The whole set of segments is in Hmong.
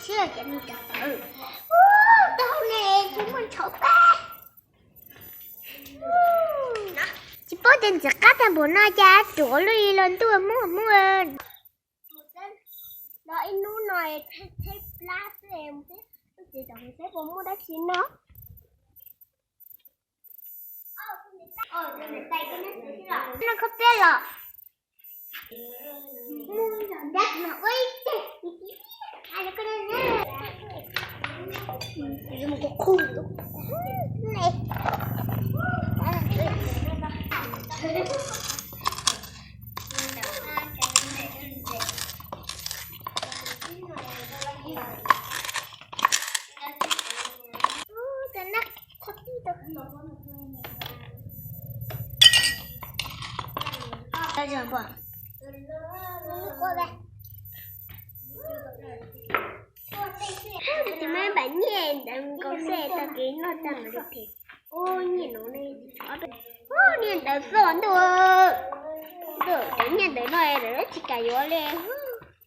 Tsis yog cov niag cov tawv. Ub, taub hau ne tsis muaj ntshauv pab. Tsis paub tias ntxim qab tag npaum no cas ruam luaj li los ntuj Hmoob Hmoob. Los ib hnub no theb plab xwb, mus tsev tom mus seb puas muaj dab tsi noj. Noj khaub peb los. Tus me npam nyiaj ntawd nkaus xwb tau kev noj tag mam li them. Ub, nyiaj no ne, ub, nyiaj ntawd xwb ntuj, ntuj, cov nyiaj ntawd no lawv tsis kam yuav li.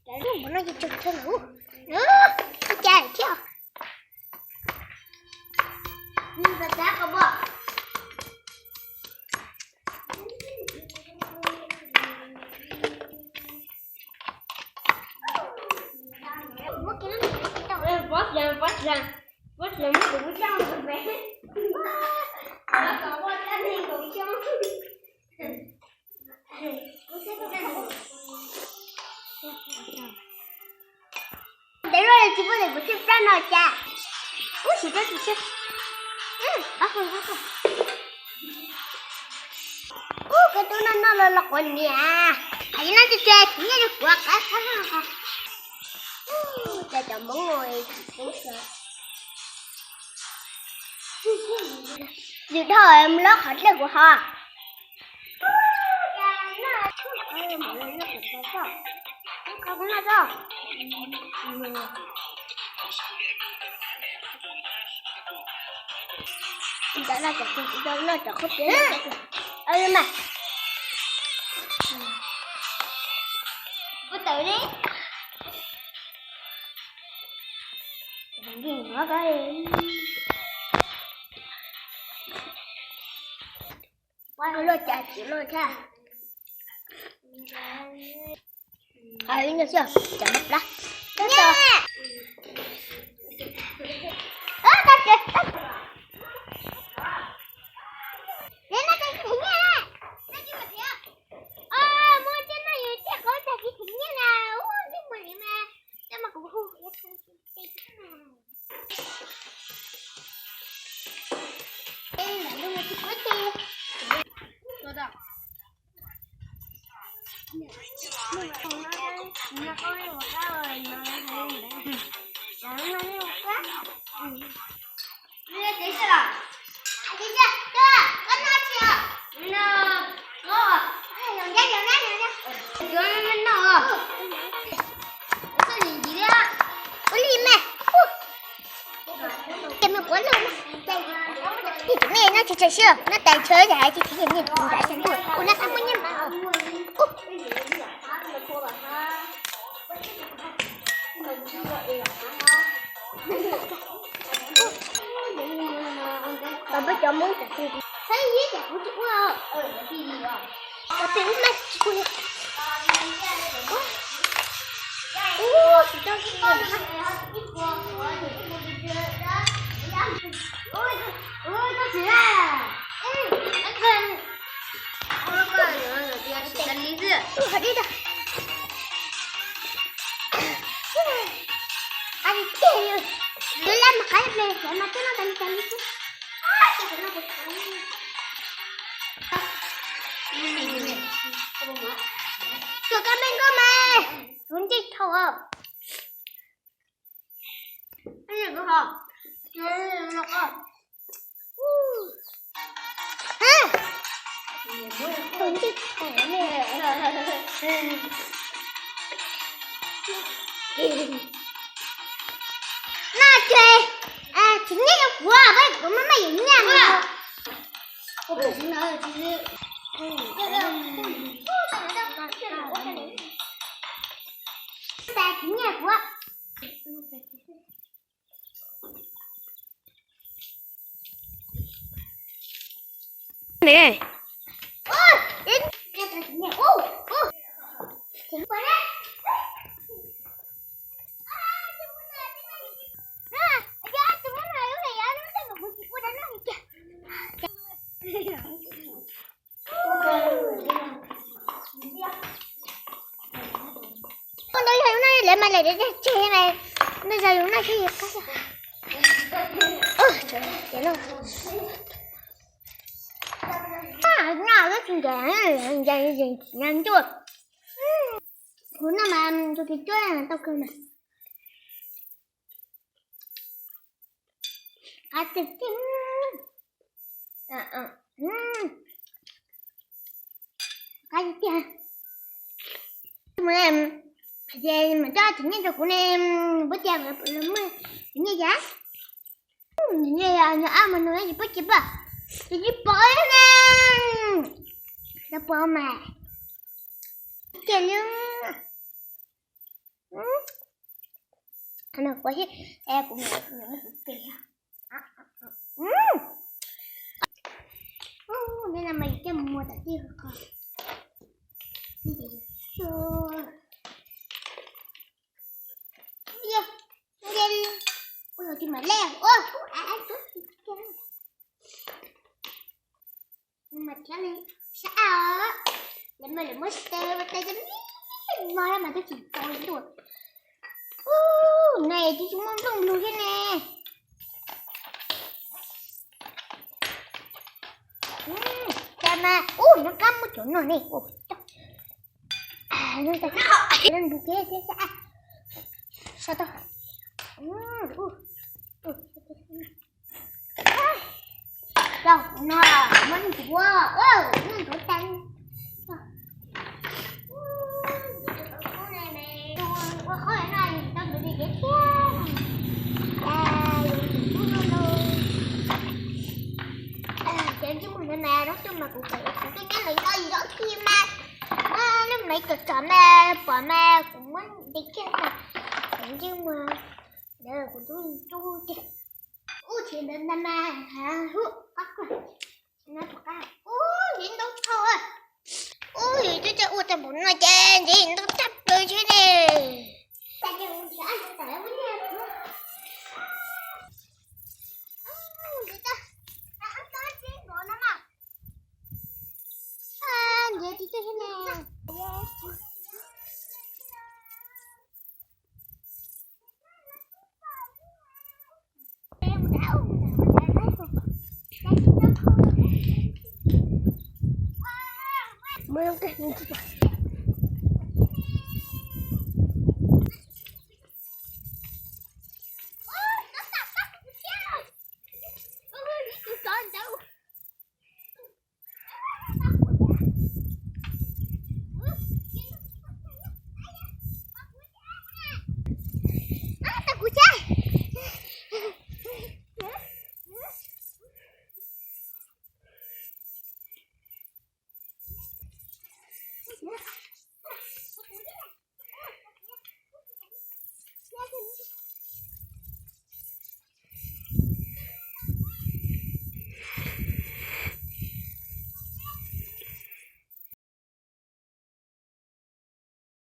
Cov nyiaj ntawd no ces tsum thawj lawm, ub, cas thiab. Ntev luaj li tsis pub ntes kuv tsij plab no cas. Ub, siv rau tsis tsij. Ub, koj tub no noj los los quav niam. Hais li no ces tseg tsis nyiaj rau kuv qab qab. Cas cov Hmoob tsis pub. Yus dhau mus lov qhov dlej kuv ho. Ntawd no cov, ntawd no cov khaub peb. Mas, ua tawm ne. Luaj cas tsis luaj thiab. Hais li no xwb, cov no plab. Ua li mas. Ces me quav no, tus nej no tsis tshawm siab, no tais ntshaw yam hais tias tsis yog niag tus nram xyoo ntuj ua no qab muaj nyiaj mas. Kom peb cov Hmoob txawm saib ib yam kuv tsis ua, kom peb ub mas tsis ua li. Ub, tsis tau tsis tau. Tuaj kab me nkauj mas, kuv ntsej thau. No ces tsis nyiaj rau kuv, kuv maj maj yuav nyiaj mas. Tsis nyiaj kuv. Ê, ntau yog lub no lawv mas lawv tseg mas, ntau yog lub no thiaj yog qab. Ua, tias no, no lub tsis ncav, ncav yees tsis ncav ncuaj. Hauv no mas tus tsis cuab tau kawg mas. Qab tiag tiag. Qab tiag tiag. Ces mam coj cov nyiaj rau kuv ne, puas tias lawv muaj cov nyiaj cas? Nyiaj nyob ab mas nws tsis pub cia pom, tsis pom ne. Tsis pom mas. Tiag li. Kuv, kuv, kuv, kuv, no mas yus coj mus muag tom tij qhov, ua tus mam lej ua, mas thiab li, saib os, lawv mas lawv muab xaws ua tes cov me mos mas twb tsis tau li ntuj. Ub, nws twb tsis muaj nplooj lug thiab ne. Cas mas, ub, nyob qab muab cov no ne. Ntug kev thiab sab, sab tau. Rau kuv no, muab nws ua, nws ua tau. Ua qhov no tau ntawd li tiag thiab. Ces ntsej muag ntawd mas, nyob twg mas kuv, kuv twb nyob lawv nyob ib zaug thiab mas, muab lub maiv tsom tsom mas pom mas kuv muab ntes kiag mas, ntsej muag ntawd kuv twb tub tiag. Ub, tsis ntawd ntag mas, hu, qab kuj, no tus qab, ub, ntxiv ntau dhau. Ub, yus twb coj ua tag npaum no ces ntxiv ntau tshaj plaws thiab ne. Ntxiv tsis tau thiab ne. Muaj lub kag ntsis.